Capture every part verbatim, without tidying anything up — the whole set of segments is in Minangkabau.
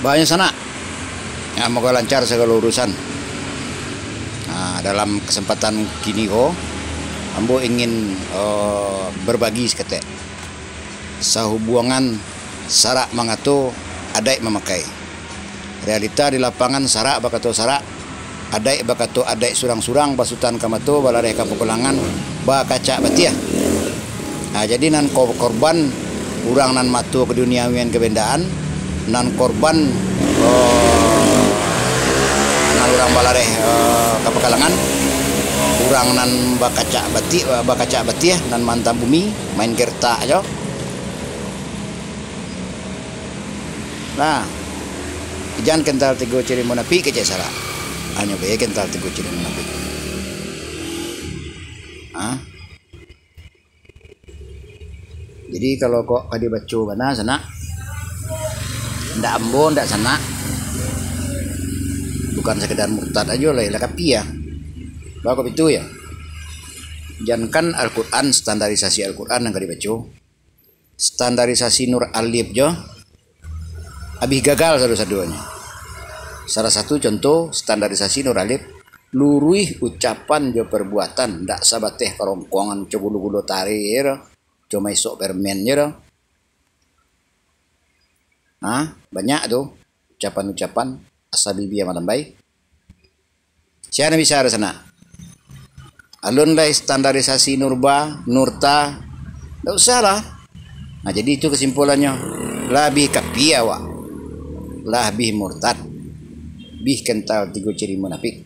Banyak sanak. Ya, moga lancar sagalo urusan. Nah, dalam kesempatan kini ko, ambo ingin, eh, berbagi saketek. Sahubuangan sarak mangato, adaik mamakai. Realita di lapangan, sarak bakato sarak, adaik bakato adaik, surang-surang basutan ka mato, balareh ka pakulangan, bakacak batiah. Ha, jadi nan ko-, korban, urang nan mato keduniawian, kabendaan, nan korban, eh, nan urang balareh, eh, ka pakalangan, urang nan bakacak bati-, bakacak batiah, nan maantam bumi, main gertak jo. Nah, jan kental tigo ciri munafik kecek sarak. Hanyo bae kental tigo ciri munafik. Ha? Jadi, kalau kok ka dibaco bana, sanak, ndak ambo, ndak sanak, bukan sekedar murtad ajo lai, lah kapia. Baa kok bitu, yo? Jankan Al-Quran, standarisasi Al-Quran nan ka dibaco, standarisasi Nur Alif jo, abih gagal sado-sadonyo. Salah satu contoh standarisasi Nur Alif, luruih ucapan jo perbuatan, ndak sabateh karongkongan, co gulo-gulo tarik, co maisok permen je doh. Ha, banyak tu ucapan-ucapan asa bibia malambai. Sia nan bisa doh sanak? Alun lai standarisasi Nurba, Nurta, ndak usah lah. Nah, jadi itu kesimpulannyo. Lah bih kapia awak. Lah bih murtad. Bih kental tigo ciri munafik.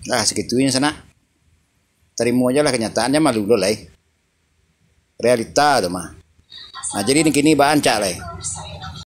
Lah, sakitunyo sanak. Tarimo ajo lah kenyataannyo, malu lo lai. Realita tu mah. Nah, jadi kini barancak lai.